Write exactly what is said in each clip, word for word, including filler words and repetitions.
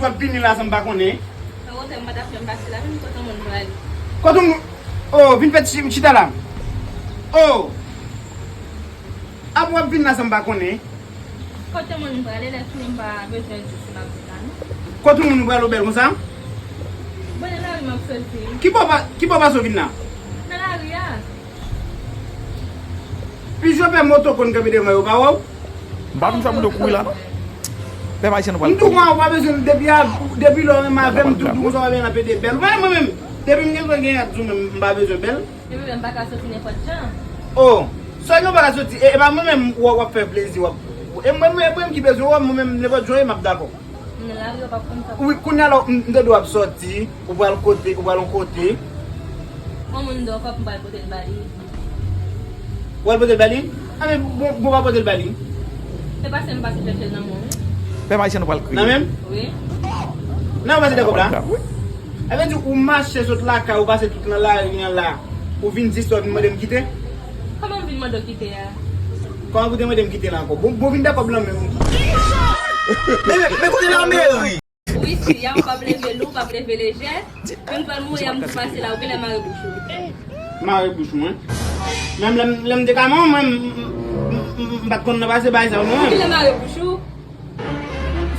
W ap vini la san m pa konnen. Nan wotè m pa ta fè m pase la, menm kote moun prale. Kote moun? Oh, vin fè ti chita la. Oh! Apre w ap vin la san m pa konnen. Kote moun prale, lè fini m pa bezwen di si m ap vin la, non. Kote moun prale ou bèl konsa? Bon, nan lari m ap soti. Ki bò pa, ki bò pase w vin la? Nan lari a. Pi jwe pè moto konn kanpe devan yo, pa wè w? M pa vin fè moun yo kouri la, non. Pèp ayisyen nou pral M tou kouri. Ou pa bezwen depi a, depi lè w renmen avè m, tou tou konsa w pa bezwen ap ede bèl. Ou pa renmen mwen menm. Depi m gen dwa gen yat sou mwen, m pa bezwen bèl. Depi m pa ka soti nenpòt jan. Oh, sa gen w pa ka soti. E, e pa mwen menm w, w ap fè plezi, w ap, e mwen, mwen, mwen menm ki bezwen w, mwen menm nenpòt jan w ye, m ap dakò. Nan lari yo p ap konn sa. Wi, kounye a la, m, m tande w ap soti, ou pral kote, ou pral yon kote. Yon moun dò kòb m pral pote l ba li. Ou pral pote l ba li? A men, bon, bon, pa pote l ba li. Se pase m pase chèche l nan men w, wi. Pèp ayisyen nou pral kriye. Nan men m? Wi. Nan men w pase de kòb la? Wi. Sa vle di ou mache sot lakay ou pase tout nan lari an la. Ou vin jis lè w vin mande m kite? Kòman m vin mande w kite a? Kòman pou te mande m kite la ankò? Bon, bon vin dakò blan menm. Men, men, men kote la meri? Wi, fi a, ou p ap leve lou, ou p ap leve lejè. Menm pral mouri a, m di pase la, ou genlè mare bouch ou. Mare bouch mwen? Menm lè m, lè m te ka manman mwen, m, m, m, m, m pa t konn nan pase bagay sa yo, non. Ou genlè mare bouch ou.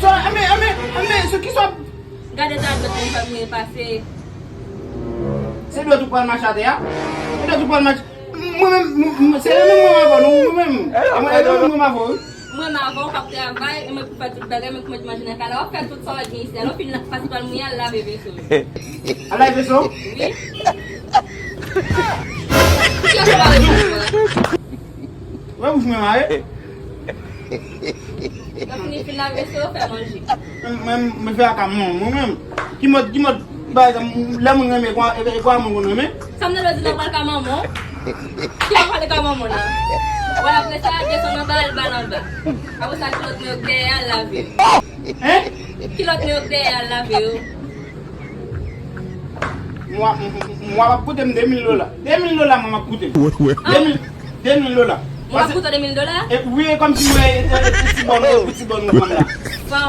So, anben, anben, anben, so kisa w ap Gade ta dwèt mwen fè mwen pase. Se dwèt ou pral mache atè a? Se dwèt ou pral mache. Mwen menm, m, m, se mwen menm mwen avè w, non, mwen menm. Mwen menm mwen avè w, wi. Mwen menm avè w, k ap travay, e mwen pou fè tout bagay, mwen pou met manje nan kay la. W ap fè tout sa w ap gen isi a. Lè w fin la, pase pral mouye, al lave veso. Al lave veso? Wi. Ki lè w mare bouch mwen? Wè bouch mwen mare. Lè w fini fin lave veso, fè manje. Mwen, mwen, mwen fè a ka manman mwen menm. Ki mòd, ki mòd, pa egzanp, lè moun renmen, e kwa, e kwa moun konn renmen? Sa m te dwe di lè w pral ka manman w? Ki lè w pral ka manman w la? Wè apre sa, desann anba, al bal anba. Apre sa, kilòt mwen yo k dèyè a, al lave yo. Hein? Kilòt mwen yo k dèyè a, al lave yo. Mwa, m, m, m, mwa p ap koute m de mil dola. De mil dola mwa p ap koute m. De mil, de mil dola. Mwa p ap koute w de mil dola? E, wi, e kòmsi mwen, e, e, e, ti bòn, e, ti bòn mwen la. Bon.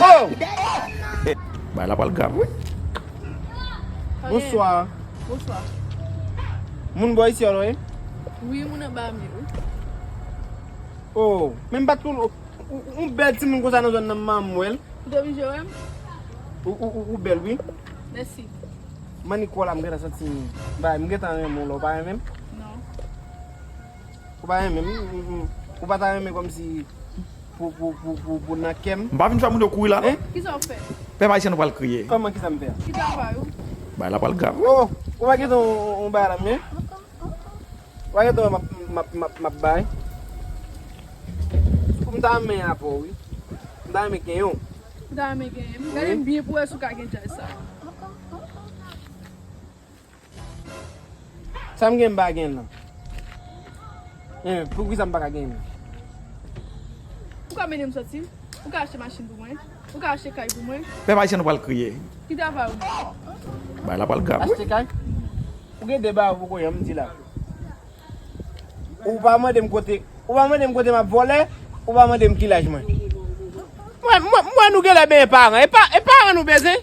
Oh! Bagay la pral grav, wi. Bonswa. Bonswa. Moun bò isi a, non, e? Wi, moun anba a, wi. Oh, men m pa t konn, ou, ou, ou bèl timoun konsa nan zòn nan, m wè l. Ou te oblije wè m? Ou, ou, ou, ou bèl, wi. Mèsi. Mannik wè w la, m gentan santi m, bay, m gentan renmen w la, ou pa renmen m? Non. Ou pa renmen m, m, m, m, ou pa ta renmen kòmsi pou, pou, pou, pou, pou nan kè m. M pa vin fè moun yo kouri la, non. Hein? Kisa w fè? Pèp ayisyen nou pral kriye. Kòman kisa m fè a? Ki travay ou? Bagay la pral grav, wi. Oh, ou pa gentan yon, yon, yon bagay la, men? Ou pa gentan wè m ap, m ap, m ap, m ap bay? Pou m ta renmen avè w, wi. M ta renmen genyen w. Ou ta renmen genyen m? Gade m byen pou wè si w ka gen djaz sa. Sa m gen m pa gen nan. Eh, poukisa m pa ka gen nan? Ou ka mennen m soti? Ou ka achte machin pou mwen? Ou ka achte kay pou mwen? Pèp ayisyen nou pral kriye. Ki travay ou? Bagay la pral grav, wi. Achte kay? Ou gen de bagay ou poko janm di la. Ou pa mande m kote, ou pa mande m kote m ap vole, ou pa mande m ki laj mwen. Mwen, mwen, mwen nou genlè benyen paran. E pa, e paran nou bezwen?